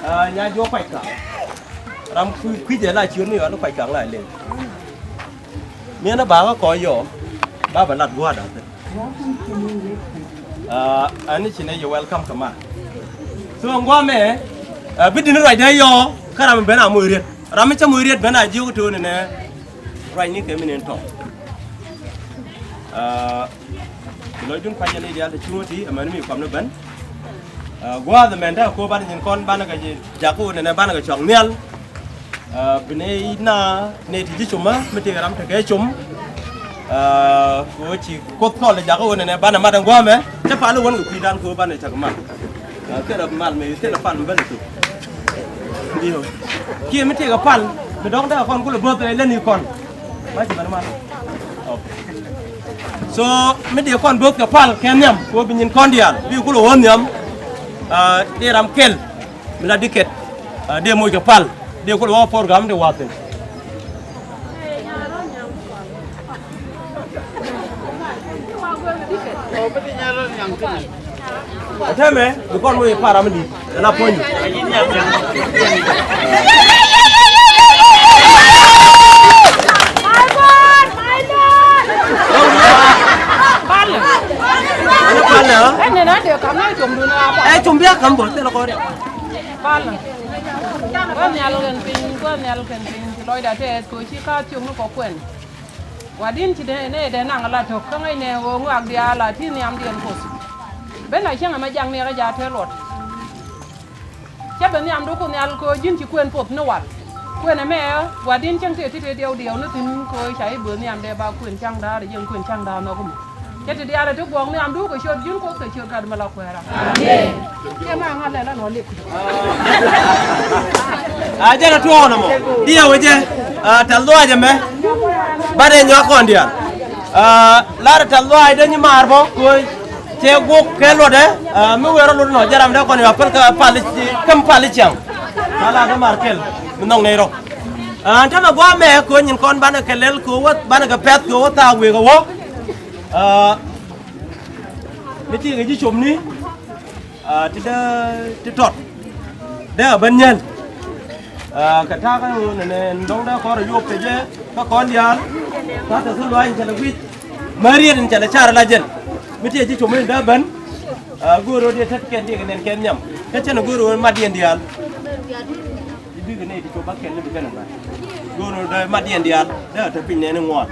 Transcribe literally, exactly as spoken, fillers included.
Aa, nya juɔ kuac kaŋ. Ram kui̱, kui̱ jɛ la ciöt ni yɔal kuac kaŋ la leny. Miɛn a bakä kɔc yɔ ba bɛ lat gua̱a̱r da̱th. Aa, ani ci nɛ yɛ welcome kɛ ma. So ŋuamɛ, aa, bi dini ruacdɛ yɔ kä ram ben a moc riet. Ram mi cä moc riet ben a jiök to̱o̱ni nɛ ruacni kɛ mi nin tɔ̱. Aa, Ci lɔcdun kuac jɛ ni diaal te cuŋä ti ɛmɛn mi kuam ni ben. Aa, gua̱a̱th ɛmɛn te kɛ ko̱o̱p banɛ nyin kɔn banɛ kɛ jakä wä nɛnɛ banɛ kɛ cuak nhial. Aa, bi nɛ i̱ na nɛ ti ji̱ cumä mi ti kɛ ram tekɛ cum. Aa, kɛ wä ci Kuoth kɔl jakä wä nɛnɛ banɛ mat ɛn gua̱a̱mɛ. Te pal i̱ wän kɛ kui̱dan kɛ wä banɛ cak mat. Aa, thilɛ mal mi thilɛ pal mi ben i̱ thuk. Ndio. Kiɛ mi ti kɛ pal mi dɔ̱ŋ te kɛ kɔn kulɛ bo̱th ɛ leni kɔn. Ma ci ben mal. Okay. So mi dee kɔn bo̱th kɛ pal kɛ nhiam kɛ wä bi nyin kɔn diaal bi kulɛ wä nhiam. Aa, dee ram kɛl mi la dikɛt. Aa, dee moc kɛ pal dee kulɛ wä program dee wathin. Ɛ tɛmɛ bi kɔn wee para mi di ɛ la puɔ̱ny. Ɛ cum bia kam bɔ thilɛ kɔn. Pal. Gua̱n nhial kɛn piny, gua̱n nhial kɛn piny, ci lɔcda tɛɛth kɛ ci ka thiok ni kɔ kuɛn. Wa din ci dee ne dee naŋ la tök kä ŋäcnɛ ɣöö ŋɔak diaal a ti nhiamdiɛn Kuoth. Ben a cäŋ ɛmɛ jak niɛk ɛ jaat te luɔt. Cä ben nhiamdu ku nhial kɛ ɣöö ji̱n ci kuën poth ni wal. Kuën ɛmɛ ɣä wa din cäŋ tëë ti tëë diɛw diɛw ni thi̱n kɛ ɣöö ca i̱ bööth nhiam dee ba kuën ca̱ŋ da̱a̱r ɛ jiɛn kuën ca̱ŋ da̱a̱r nhɔk ɛmɛ. Cä ti diaal ɛ ti guɔ̱ɔ̱k nhiamdu kɛ ciöt ji̱n Kuoth kɛ ciöt gat mi la kuɛɛra. Amen. Tiɛ ma ŋa̱t lɛ la nɔ lip. A jɛn a tuɔɔk nɔmɔ diɛ wecɛ. A tɛl dhuac ɛmɛ. Bat ɛ nyuak kɔn diaal. A lar tɛl dhuac dee nyi maar bɔ koc. Cɛ guɔk kɛ luɔtdɛ. A mi wee rɔ luɔt nɔ jɛ ram dee kɔn yɔ pal kä pal i̱ käm pal i̱ ciaŋ. Ka la dee maar kɛl mi nhɔk nɛy rɔ. A tämɛ gua̱a̱mɛ koc nyin kɔn banɛ kɛ lɛl koc wä banɛ kɛ pɛth koc wä thaak wëë kɛ wä. A mi ti kɛ ji̱ cop ni. A ti dee ti tɔt dee a ben nyɛl. A kɛ ta̱a̱ kä ɣöö nɛnɛ dɔ̱ŋ dee kɔn rɔ yop kɛ jɛ kä kɔn diaal. Ta̱a̱ te thil luaac in cɛ lɛ guic mä riet in cɛ lɛ car la jɛn. Mi ti a ji̱ com in dee ben. A go̱o̱r ɣöö diɛ tet kɛn diɛ kɛ nɛn kɛn nhiam kä cɛn a go̱o̱r ɣöö mat diɛn diaal. I̱ bikɛ nɛy ti cop bä kɛn ni bi kɛn a bä go̱o̱r ɣöö dee mat diɛn diaal dee a te piny nɛn i̱ ŋuɔ̱ɔ̱n.